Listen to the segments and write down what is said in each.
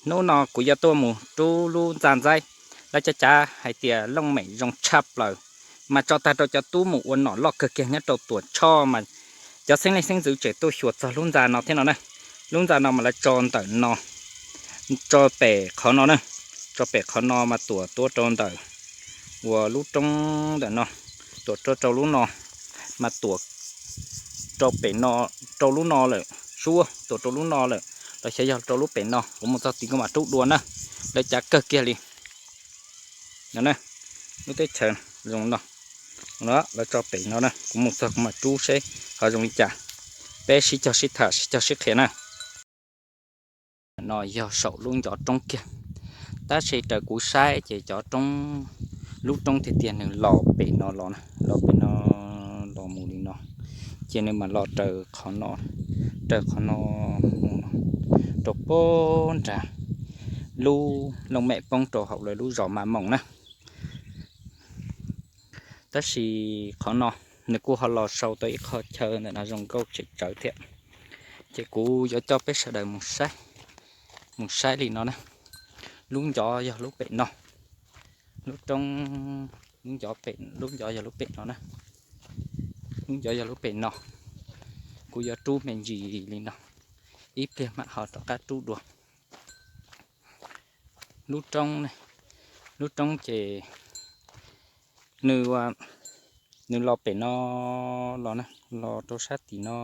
Hnub no kuv yuav tuaj mus rub lub ntxa ntxaib, lawv cav cav hais tias looj mem zoo tshaj plaws, mas tso tag rau cov tub mus ua nom loj kawg kiag nyob rau Tuam Tshoj mas cov xeeb leej xeeb ntxwv tseem tuaj xyuas txog lub ntxa no thiab no na. Lub ntxa no mas lawv tso ntawm no, tso pem qhov no na, tso pem qhov no mas tuam tuaj rau ntawm uas lub roob ntawm no, tuam rau rau lub no, mas tuam rau pem no, rau lub no lawm, suab tuam rau lub no lawm, los xyov yog rau lub pem no, kuv mus txog tid kuv mam rub dua na. Lawv cav kawg kiag li no na, lub teb chaws zoo no, lawv tso pem no na, kuv mus txog kuv mam rub seb ho zoo li cas, peb sib cog sib tham sib cog sib qhia na. No yog saum lub ncov roob kiag, tab sis raws kuv saib ces cov roob, lub roob tiag tiag nws los pem no los, los pem no, los mus li no, ces nws mam los raws qhov no, raws qhov no mus rau pem nrad, lub looj mem poob rau hauv lawv lub zos Mas Moos na. Tab sis qhov no nws kuj ho los sau tau ib qho chaw ntawm no zoo nkauj tseem tsawv thiab, ces kuv yuav coj peb sawv daws mus saib, mus saib li no na. Lub ncov yog lub pem no, lub roob, lub ncov pem, lub ncov yog lub pem no na, lub ncov yog lub pem no. Kuv yuav rub me ntsis li no, ib pliag mam ho rov qab rub dua. Lub roob, lub roob ces nws, nws los pem no los na, los rau sab tim no,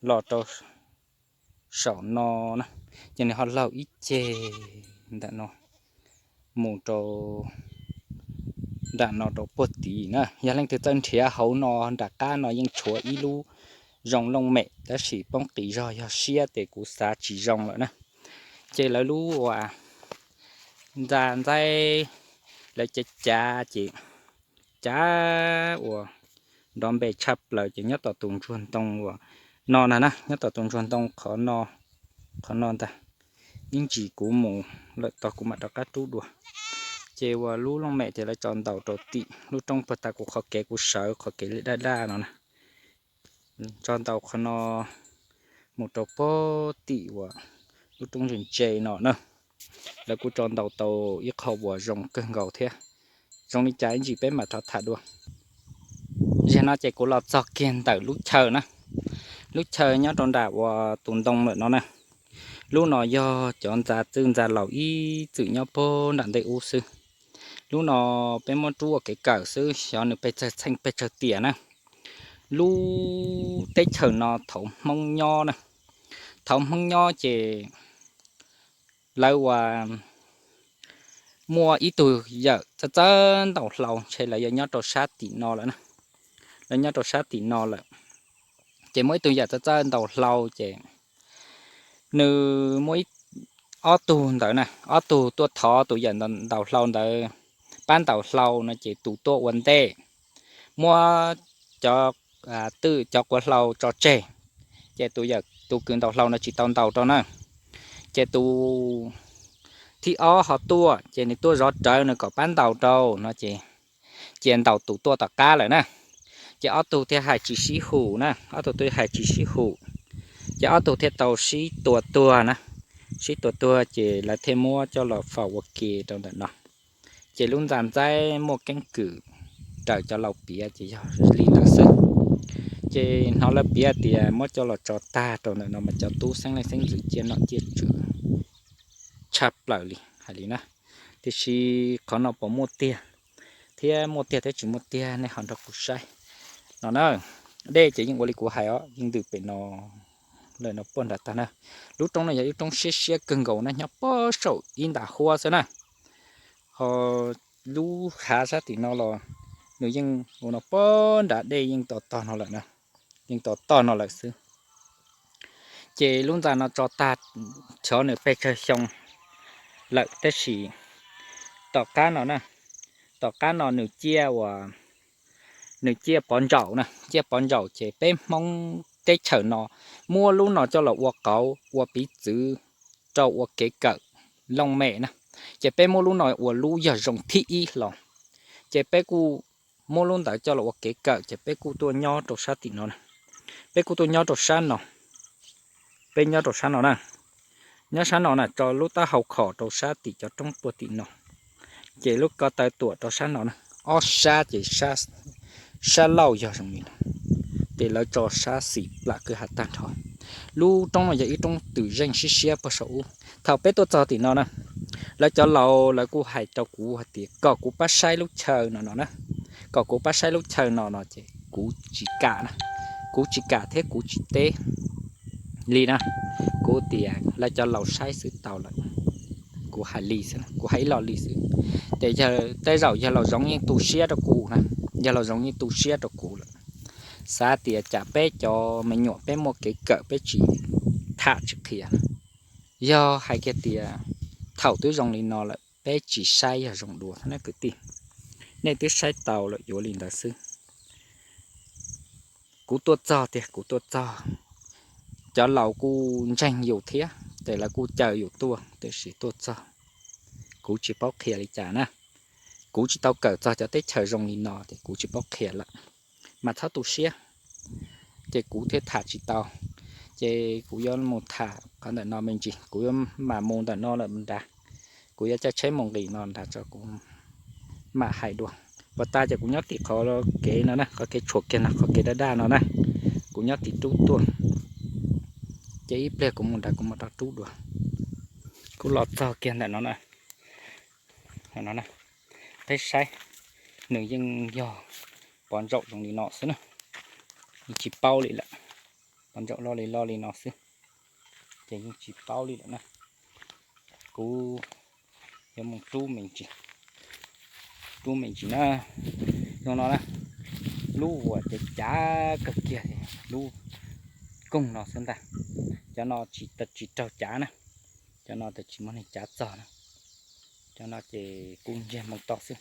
los rau saum no na, ces nws ho laug ib ceg ntawm no mus rau nram no rau puag tid na. Yog leej twg txawj nrhiav hauv no nram qab no yeej tshuav ib lub zoo looj mem, tab sis poob qis zog yog siab ces kuv xav tsis zoo lawm na. Ces lawv lub uas ntxa ntxaib, lawv cav cav ces cav uas nrov npe tshaj plaws ces nyob tom tus ntsuag ntoo uas no na na, nyob tom tus ntsuag ntoo qhov no, qhov no ntag. Ib ntsis kuv mus lawm tog kuv mam rov qab rub dua. Ces uas lub looj mem ces lawv tso ntaus rau tim lub roob puag ta kuv qhov kev kuv sawv qhov kev li daj daj no na. Tso ntaus qhov no mus rau puag tim uas lub roob ntse ntse no na. Lawv kuj tso ntaus tau ib qho uas zoo kawg nkaus thiab. Zoo li cas ib ntsis peb mam rov tham dua. Zaum no ces kuv los txog kiag ntawm lub chaw na, lub chaw nyob rau nram uas tus ntoo lawm no na. Lub no yog cov ntxa txwj ntxa laus ib txwm nyob puag nram ntej ub xwb. Lub no peb muab rub ua kev kawm xwb, xyov nws pes tsawg txheej pes tsawg tiam na. Lub teb chaws no thaum Hmoob nyob na, thaum Hmoob nyob ces lawv uas muaj ib tug yawm txawj txawj ntaus hlau, ntshe lawv yuav nyob rau sab tim no lawm na. Lawv nyob rau sab tim no lawm, ces muaj ib tug yawm txawj txawj ntaus hlau ces nws muaj ob tug ntawd na, ob tug tuaj thov tus yawm ntaus hlau ntawd pab ntaus hlau no ces tus tuaj ua ntej muab cov twj cov quav hlau tso tseg, ces tus yawm tus kws ntaus hlau no tsis tau ntaus rau na. Ces tus thib ob ho tuaj ces nws tuaj zov rawv nws kom pab ntaus rau no ces, ces ntaus tus tuaj tom qab lawm na. Ces ob tug thiaj hais tsis sib hum na, ob tug thiaj hais tsis sib hum, ces ob tug thiaj tau sib tua tuag na. Sib tua tuag ces lawv thiaj muab coj los faus ua ke rau ntawm no. Ces lub ntxa ntxaib muaj keeb kwm raws cov laus piav ces yog li ntawd xwb. Ces hnov lawv piav tias muab coj los tso tag rau ntawm no mas cov tub xeeb leej xeeb ntxwv ciaj nom ciaj tswv tshaj plaws li hais li na. Tiam sis qhov no puas muaj tiag, thiab muaj tiag thiab tsis muaj tiag nej ho nrog kuv saib no na. Dej ces yeej ua li kuv hais os, yeej ntws pem no lawm no puag nram tag na. Lub roob no yog ib roob siab siab kawg nkaus na, nyob puag saum ib nta huab xwb na. Ho lub hav sab tim no los nws yeej ua no puag nrad, dej yeej to tog no lawm na, yeej to tog no lawm xwb. Ces lub ntxa no tso tag, xyov nws pes tsawg xyoo lawm tab sis tom qab no na, tom qab no nws ciaj uas, nws ciaj pov ntsaum na, ciaj pov ntsaum ces peb Hmoob teb chaws no muab lub no coj los ua qauv ua piv txwv rau ua kev kawm looj mem na. Ces peb muab lub no ua lub yog zoo thib ib hlo, ces peb kuj muab lub ntawd coj los ua kev kawm ces peb kuj tuaj nyob rau sab tim no na. Peb kuj tuaj nyob rau sab no, peb nyob rau sab no na. Nyob sab no na, tso lub taub hau khom rau sab tim cov roob puag tim no, ces lub ko taw tuam rau sab no na. Ob sab ces sab laug yog zoo li no, ces lawv tso sab xim plam kwj ha tag nrho. Lub roob no yog ib roob twm zeej siab siab puag saum ub. Thaum peb tuaj txog tim no na, lawv cov laus lawv kuj hais rau kuv hais tias kom kuv pab saib lub chaw no no na, kom kuv pab saib lub chaw no no ces kuv tsis kam na, kuv tsis kam thiab kuv tsis teb li na. Kuv tias lawv cov laus saib xwb tau lawm, kuv hais li xwb, kuv hais ib lo li xwb. Ces tej zaum yawg laus Zoov yeej tu siab rau kuv na, yawg laus Zoov yeej tu siab rau kuv lawm, xav tias cas peb cov me nyuam peb muaj kev kawm peb tsis tham tsis qhia. Yog hais kiag tias thaum twb zoo li no lawm peb tsis saib yog zoo dua thiab na kwv tij. Nej twb saib tau lawm yuav li ntawd xwb. Kuv tuaj txog tiag, kuv tuaj txog, cov laus kuj ntseeg yus thiab ces lawv kuj caw yus tuaj, tiam sis tuaj txog kuv tsis paub qhia li cas na. Kuv tsis tau kawm txog cov teb chaws zoo li no ces kuv tsis paub qhia lawm, mas txhob tu siab. Ces kuv thiaj tham tsis tau, ces kuv yuav mus tham qhov ntawm no me ntsis, kuv yuav mam mus ntawm no lawm nrad, kuv yuav caij tsheb mus nqis no nrad tso kuv mam hais dua. Puas tas ces kuv nyob tim qhov kev no na, qhov kev tshuam kiag no, qhov kev daj daj no na, kuv nyob tim rub tuaj, ces ib pliag kuv mus nrad kuv mam rov rub dua. Kuv los txog kiag ntawm no na, peb saib, nws yeej yog pov ntsaum zoo li no xwb na, yeej tsis paub li lawm, pov ntsaum loj li loj li no xwb, ces yeej tsis paub li lawm na. Kuv yuav mus rub me ntsis, rub me ntsis na. Zoo no na, lub uas cav cav kawg kiag lub koog no xwb ntag. Cov no tsis raug cav na, cov no tsis muaj neeg cav txog na. Cov no ces kuj ntsiag moo to xwb.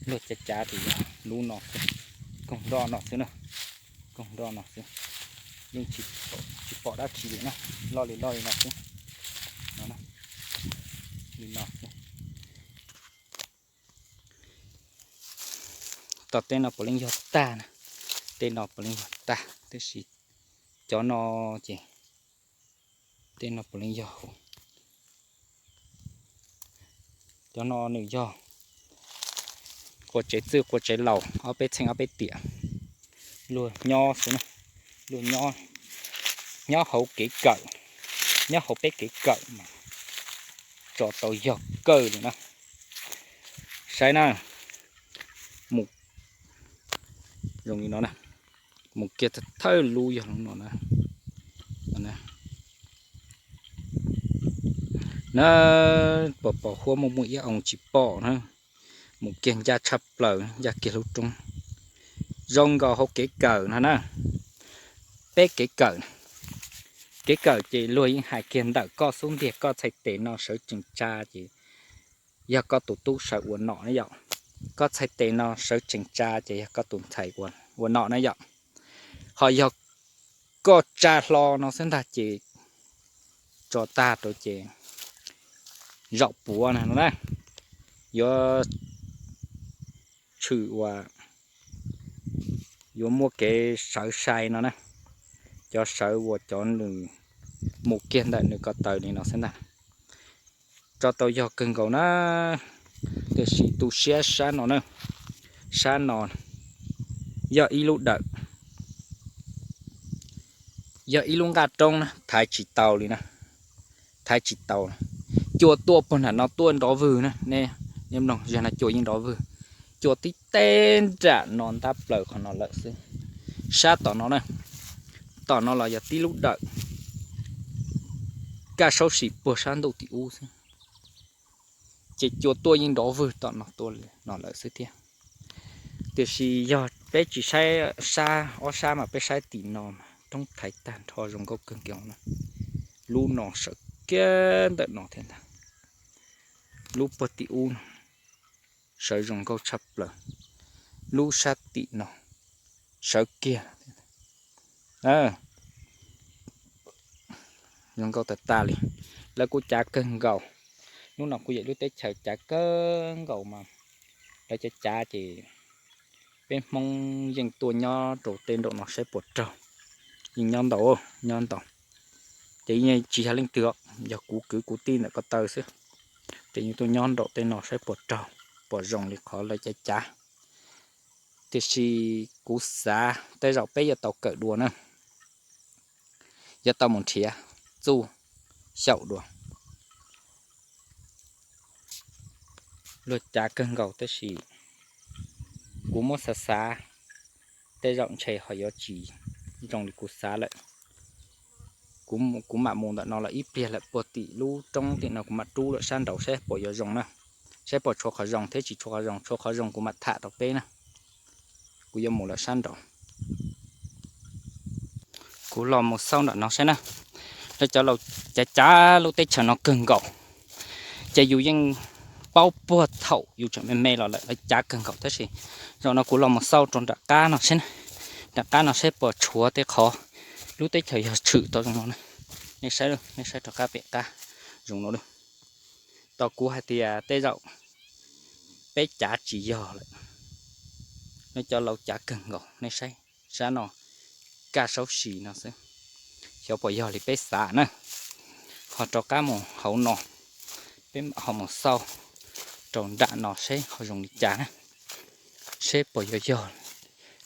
Luag cav cav ces yog lub no xwb, koog nroj no xwb na, koog nroj no xwb. Yeej tsis pom dab tsi li na, loj li loj li no xwb, li no xwb. Tom tej no puav leej yog tag na, tej no puav leej yog tag, tab sis cov no ces tej no puav leej yog, cov no nws yog qua tsev txwj qua tsev laus ob peb txheej ob peb tiam, luag nyob xwb na, luag nyob hauv kev kawm, nyob hauv peb kev kawm mas tso tau yog kawg li na. Saib na, mus zoo li no na, mus kiag thawj lub yog lub no na. Na, pos pos huab muaj muaj ib oo tsis pom na, mus kiag ncaj tshaj plaws ncaj kiag lub roob, zoo nkaus hauv kev kawm no na. Peb kev kawm, kev kawm ces luag yeej hais kiag ntawm koj xub ntiag koj txhais tes no sawv tsees tsa ces yog koj tus tub sawv ua nom na yom, koj txhais tes no sawv tsees tsa ces yog koj tus ntxhais ua nom na yom. Ho yog koj tsa hlo no xwb ntag ces tso tag rau ces zaum puav no na, yuav tshwm ua, yuav muaj kev sawv sai no na. Cov sawv uas cov nws mus kiag ntawm nws ko taw li no xwb ntag. Tso tau yog kawg nkaus na, tiam sis tu siab sab no na, sab no yog ib lub dawm, yog ib lub nqaj roob na, thaiv tsis tau li na, thaiv tsis tau. Cua tuaj puag nram no tuaj nrov vwg na, nej mloog zag no cua yeej nrov vwg. Cua tib teb nram no ntab plaws qhov no lawm xwb. Sab tom no na, tom no los yog tib lub dawm, kaj saub sim puag sab ntuj tim ub xwb. Ces cua tuaj yeej nrov vwg tom no tuaj no lawm xwb thiab. Tiam sis yog peb tsis saib sab ob sab mas peb saib tim no mas roob thaiv tag nrho zoo nkauj kawg nkaus na. Lub no sawv kiag ntawm no thiab ntag. Lub puag tim ub no sawv zoo nkauj tshaj plaws. Lub sab tim no sawv kiag. Zoo nkauj tag tag li. Lawv kuj cav kawg nkaus. Lub no kuj yog lub teb chaws cav kawg nkaus mas lawv cav cav ces peb Hmoob yeej tuaj nyob rau tej nraum no saib puas raug. Yeej nyob ntau, nyob ntau. Ces yeej tsis yog leej twg, yog kuv kwv kuv tij ntawm ko taw xwb. Ces yeej tuaj nyob nraum tej no saib puas raug, puas zoo li qhov lawv cav cav. Tiam sis kuv xav tej zaum peb yuav tau kawm dua na, yuav tau mus nrhiav txuj xyaum dua. Luag cav kawg nkaus tab sis kuv muab xav xav, tej zaum ntshe ho yuav tsis zoo li kuv xav lawm. Kuv mam mus ntawm no los ib pliag lawm, puag tim lub roob tim no kuv mam rub lawm sab nraud saib puas yuav zoo na, saib puas tshuav qhov zoo thiab tsis tshuav qhov zoo, tshuav qhov zoo kuv mam tham rau peb na. Kuv yuav mus lawm sab nraud. Kuv los mus xauj nram no saib na. Lawv cov laus cav cav lub teb chaws no kawg nkaus, ces yus yeej paub puag thaum yus tseem me me los lawm, lawv cav kawg nkaus tab sis zaum no kuv los mus xauj rau nram qab no saib, nram qab no saib puas tshuav tej qhov lub teb chaws yog tshwm tau zoo no na. Nej saib, nej saib rov qab pem qab zoo no. Tau kuv hais tias tej zaum peb cav tsis yog lawm, nej cov laus cav kawg nkaus, nej saib sab no kaj saub sis no xwb, xyov puas yog li peb xav na. Ho rov qab mus hauv no, peb ho mus xauj rau nram no seb ho zoo li cas na, seb puas yuav yog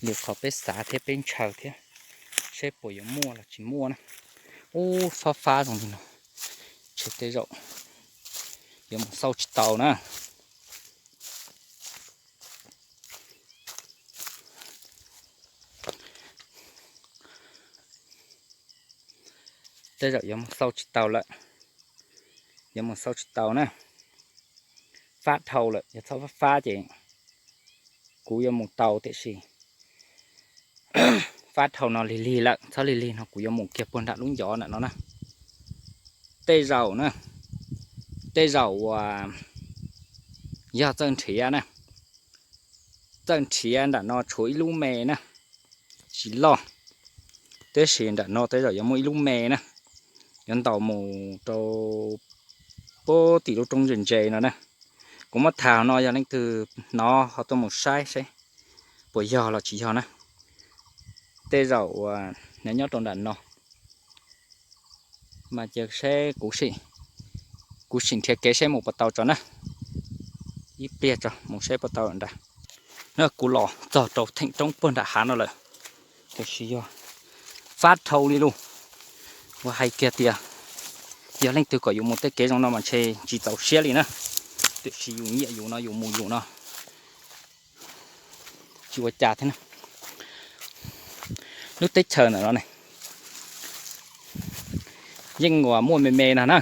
li qhov peb xav thiab peb ntshaw thiab, seb puas yuav muaj los tsis muaj na. Ub, fab fab zoo li no, ntshe tej zaum yuav mus xauj tsis tau na. Tej zaum yuav mus xauj tsis tau lawm, yuav mus xauj tsis tau na. Fab dhau lawm, yog txhob fab fab ces kuv yuav mus tau tiam sis fab dhau no lig lig lawm, txhob lig lig no kuv yuav mus kiag puag nram lub ncov ntawm no na. Tej zaum na, tej zaum uas yog txawj nrhiav na, txawj nrhiav nram no tshuav ib lub me na, tsis loj, tab sis nram no tej zaum yuav muaj ib lub me na, yuav ntaus mus rau puag tim lub roob ntse ntse no na. Kuv muab tham no yog leej twg hnov ho tuaj mus saib seb puas yog los tsis yog na. Tej zaum uas nyob rau nram no mas ces seb kuv sim, kuv sim nrhiav kev seb mus puas tau tso na. Ib pliag tso mus seb puas tau nram. Kuv los txog rau theem roob puag nram hav no lawm, tiam sis yog fab dhau li lus. Uas hais kiag tias yog leej twg kom yus mus tej kev zoo no mas ntshe tsis txaus siab li na, tiam sis yus nyiam yus no yus mus yus no tsis ua cas thiab na. Lub teb chaws ntawm no ne yeej uas muaj me me no na,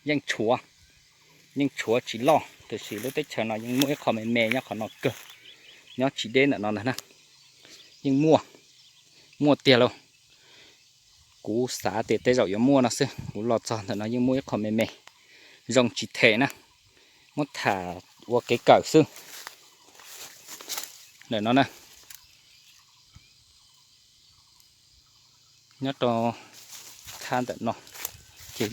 yeej tshuav, yeej tshuav tsis loj, tiam sis lub teb chaws no yeej muaj ib qho me me nyob qhov no kawg, nyob tsis deb ntawm no ntag na. Yeej muaj, muaj tiag lauj. Kuv xav tias tej zaum yuav muaj no xwb, kuv los txog ntawm no yeej muaj ib qho me me, zoo tsis them na. Muab tham ua kev kawm xwb. Ntawm no na, nyob rau thaj ntawm no ces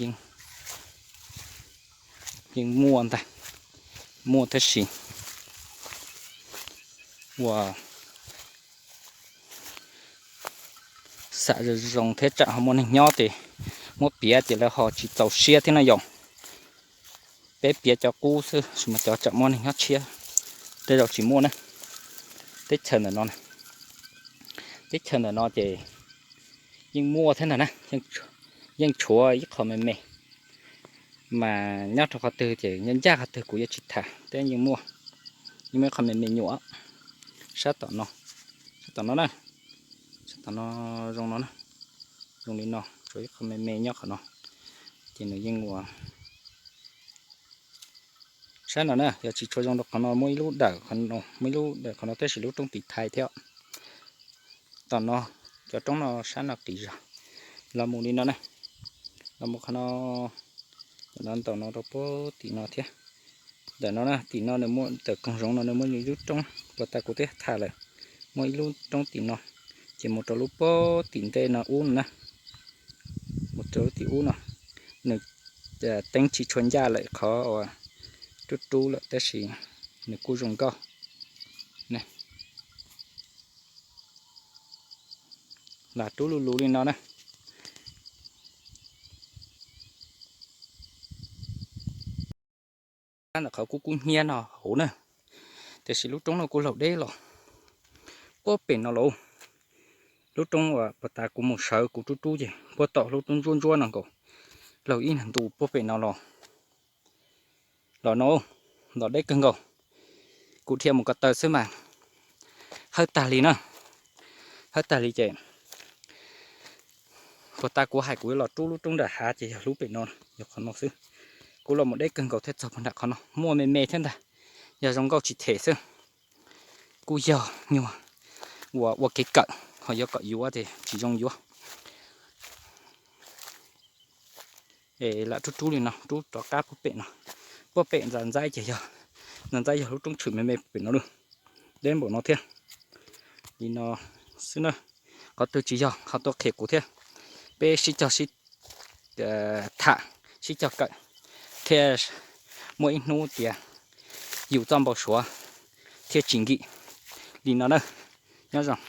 yeej muaj ntag, muaj tab sis uas xam zoo zoo thiab tsam ho muaj neeg nyob ces muab piav ces lawv ho tsis txaus siab thiab no yom. Peb piav cov qub xwb, mas cov tsam muaj neeg nyob tshiab tej zaum tsis muaj na. Teb chaws ntawm no, teb chaws ntawm no ces yeej muaj thiab ntag na, yeej tshuav ib qho me me, mas nyob rau qhov twg ces ncaj qhov twg kuv yuav tsis tham, tab yeej muaj, yeej muaj ib qho me me nyuam. Sab tom no, sab tom no na, sab tom no zoo no na, zoo li no, tshuav ib qho me me nyob qhov no, ces nws yeej ua sab no na, yog tsis tshua zoo rau qhov no muaj ib lub dawm, muaj ib lub dawm qhov no tab sis lub roob tiv thaiv thiab. Tom no, cov roob no sab no qis zog, los mus li no na, los mus qhov no, tom no ntaus no rau puag tim no thiab. Ntawm no na, tim no nws muaj ntawm koog zoov no nws muaj ib lub roob, puag ta kuv twb tham lawm, muaj ib lub roob tim no, ces mus rau lub puag tim ntej no ub no na, mus rau lub tim ub no, nws teeb tsis tshua ncaj lawm qhov uas rub rub lawm tab sis nws kuj zoo nkauj. Lam rub lus lus li no na. ntawm qhov kub kub hnyiab no hauv na. Tiam sis lub roob no kuj laug deb los puag pem no lauj. Lub roob uas puag ta kuv mus sawv kuv rub rub ces puag tom lub roob ntsuab ntsuab no nkaus, laug ib ntu puag pem no los, los no, los deb kawg nkaus. Kuv dhia mus ko taw xwb mas hawb tag li na, hawb tag li ces puag ta kuv hais kuv yuav los rub lub roob nram hav ces yog lub pem no, yog qhov no xwb. Kuv los mus deb kawg nkaus thiaj txog puag nram qhov no, muaj me me thiab ntag, yog zoo nkauj tsis them xwb. Kuj yog nyuag ua ua kev kawm, ho yuav kom yuav ces tsis zoo yuav. Es lam rub rub li no, rub rov qab puag pem no, puag pem ntxa ntxaib ces yog, ntxa ntxaib yog lub roob tshwm me me pem no lawm, deb npaum no thiab. Li no xwb na, qhov twg tsis yog ho tuaj qhia kuv thiab, peb sib cog sib tham, sib cog kawm thiaj muaj ib hnub tias yus txoj npau suav thiaj tsis nkim. Li no na, nyob zoo.